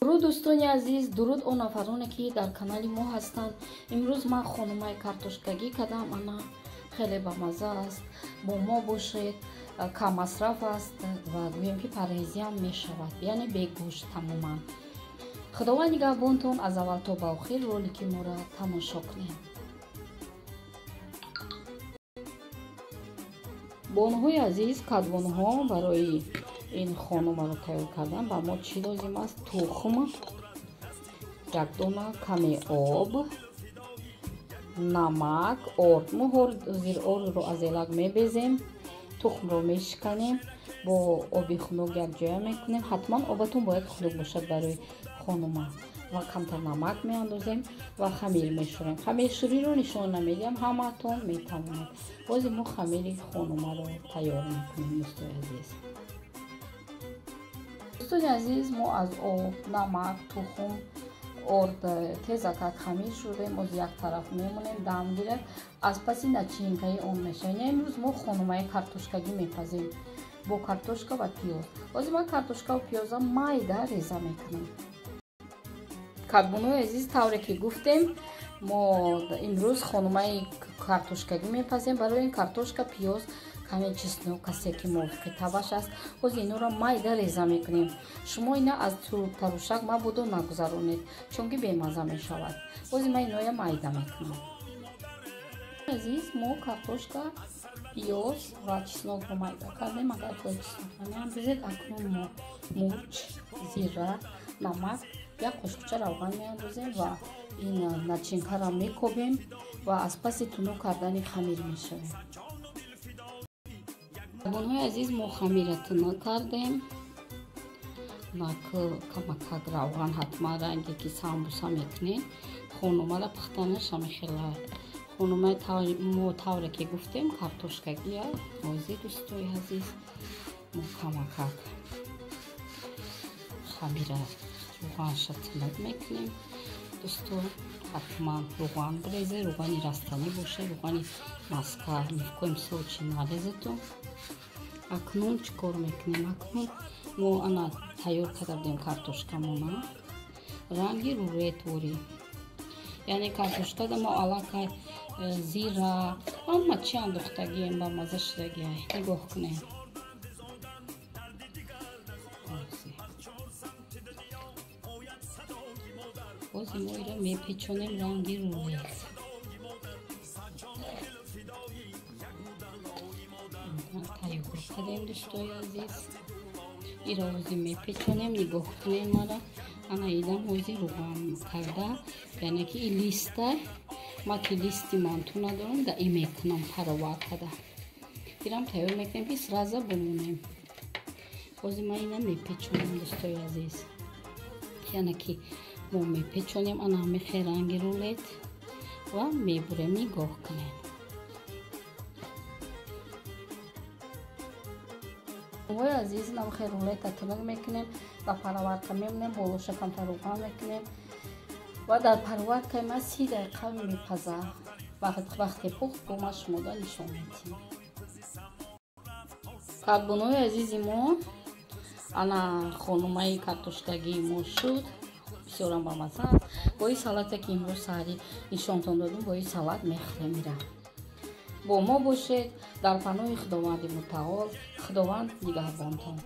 Дуруд, дӯстони азиз, дуруд он нафароне, ки дар канали мо ҳастанд. Имрӯз ман хонумаи картошкагӣ кардам. Ана, хеле бамазза аст. Бо мо бошед. Каммасраф аст ва гӯем, ки парҳезиам мешавад, яъне бегӯшт тамоман. Худованд нигаҳбонтон, аз аввал то ба охир ролики моро тамошо кунед. Бонуҳои азиз, кадбонуҳо, барои ин хонумаро тайёр кардан ба мо чӣ лозим аст? Тухм як дона, каме об, намак, орд. Мо ҳозир ордро аз элак мебезем, тухмро мешиканем, бо оби хунук якҷоя мекунем. Ҳатман обатон бояд хунук бошад барои хонума. Ва камтар намак меандозем ва хамир мешӯрем. Хамиршӯриро нишон намедиҳам, ҳамаатон метавонед. Бози мо хамири хонумаро тайёр мекунем, дӯстои азиз. Дӯстони азиз, мо аз об, намак, тухм, орд тезакак хамир шудем. Оз як тараф мемонем, дам гирад, аз паси начинкаи он мешавем. Имрӯз мо хонумаи картошкагӣ мепазем бо картошка ва пиёз. Ҳозир ман картошкаву пиёза майда реза мекунам. Кадбонуи азиз, тавре ки гуфтем, мо имрӯз хонумаи картошкагӣ мепазем. Барои ин картошка, пиёз, каме чеснок, касе ки мувофиқи табаш аст. Ҳозир инора майда реза мекунем. Шумо ина аз тарушак мабодо нагузаронед, чунки бемазза мешавад. Ҳозир ман иноя майда мекунам. Азиз, мо картошка, пиёз ва чеснокро майда кардем. Агар хоҳед, чеснок намеандозед. Акнун мо мурч, зира, намак, як қошуқча равған меандозем ва ин начинкаро мекобем ва аз паси тунук кардани хамир мешавем. Бонуҳои азиз, мо хамира тунук кардем. Камакак равған, ҳатман ранге ки самбуса мекунем. Хонумара пухтанаш ҳамихела. Хонумаи мо, тавре ки гуфтем, картошкагия. Ҳозир, дӯстои азиз, мо камакак хамира равғанша тунук мекунем. Дӯсто, ҳатман равған бирезед, равғани растанӣ боша, равғани маска ни в коем случае нарезету. Акнун чӣ кор мекунем? Акнун мо ана тайёр карда будем картошкамона, ранги рулетворӣ, яъне картошкада мо аллакай зира, ҳама чи андохтагием, ба мазза шудагиай. Нигоҳ кунем. Бози мо иро мепечонем ранги рулет. Тайёр кардем, дӯстои азиз. Иро ҳозир мепечонем, нигоҳ кунем мара. Ана, идам ҳозир равған карда, яъне ки и листа, ма ки листи манту надорам, да и мекунам паровар карда. Ирам тайёр мекунем, ки сразу бимонем. Ҳозир ман ина мепечонам, дӯстои азиз. Яъне ки мо мепечонем ана ҳамихе ранги рулет ва мебурем, нигоҳ кунем. Ой азиз, намхе рулета тунук мекунем, ба пароварка мемонем, болоша камтар равған мекунем ва дар пароваркаи ман 30 дақиқа мепаза. Вақте пухт, бо ман шумода нишон медиҳем. Кадбонуи азизи мо, ана хонумаи картошкагии мо шуд. Бисёрам бамазза аст. Бо ин салате, ки имрӯз саҳарӣ нишонтон додем, бо ин салат мехӯрем ира. Бо мо бошед, дар паноҳи Худованди Мутаол. Худованд нигаҳбонтон.